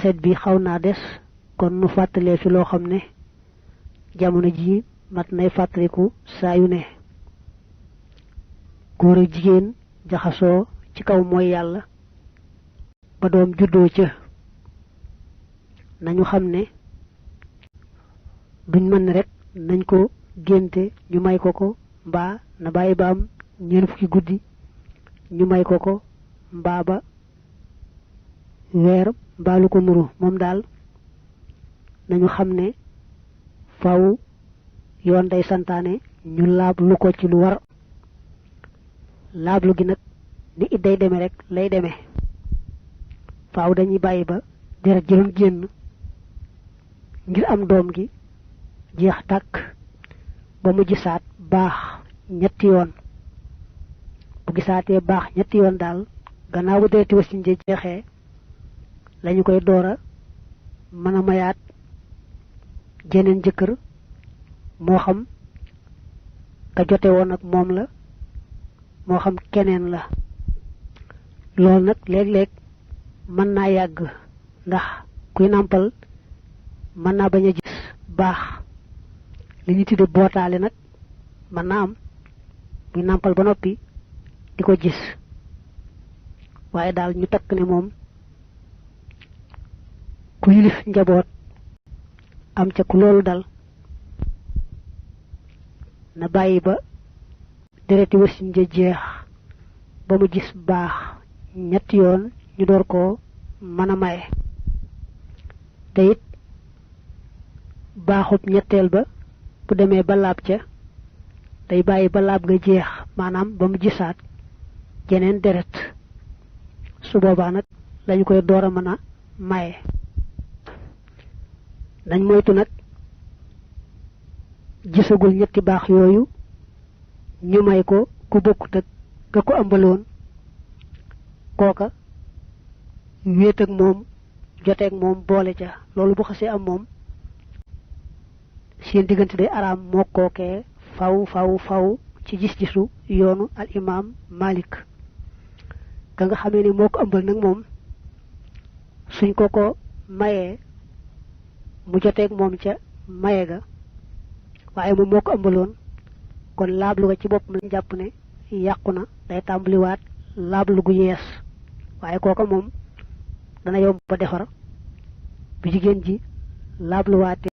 kaset bi xawna des kon nu fatale fi lo xamne jamono ji mat nay fataliku saa yu ne góor ak jigéen jaxasoo ci kaw mooy yàlla ba doom juddoo ca nañu xam ne duñ mën rek nañ ko génte ñu may ko mbaa na bàyyi ba am ñeen fukki guddi ñu may ko mbaa ba weer mbaa lu ko nuru moom daal nañu xam ne faw yoon day santaane ñu laablu ko ci lu war laablu gi nag ni idday deme rek lay deme faaw dañuy bàyyi ba deret ji doon génn ngir am doom gi jeex tàkk ba mu gisaat baax ñetti yoon bu gisaatee baax ñetti yoon daal gannaaw bu dereti wasin je jeexee lañu koy doora mën a mayaat jeneen jëkkër moo xam ka jote woon ak moom la moo xam keneen la loolu nag léeg-léeg mën naa yàgg ndax kuy nàmpal mën naa bañ a gis baax li ñu tudde bootaale nag mën naa am muy nàmpal ba noppi di ko gis waaye daal ñu takk ne moom ku yilif njaboot am ca ku loolu dal na bàyyi ba dereti wasin ja jeex ba mu gis baax ñetti yoon ñu door ko mën a maye te it baaxub ñetteel ba bu demee ba laab ca day bàyyi ba laab nga jeex maanaam ba mu gisaat jeneen deret su boobaa nag lañu koy door a mën a maye nañ moytu nag gisagul ñetti baax yooyu ñu may ko ku bokkut ak ka ko ambaloon kooka wéet ak moom joteeg moom boole ca loolu bu xasee am moom seen diggante day araam moo kookee faw ci gis-gisu yoonu al imam Malik ka nga xamee ni moo ko ambal nag moom suñ ko mayee mu joteeg moom ca maye ga waaye moom moo ko ambaloon kon laablu ga ci boppam lañ jàpp ne yàqu na day tàmbaliwaat laablu gu yees waaye kooka moom dana yomb ba defar bu jigéen ji laabluwaate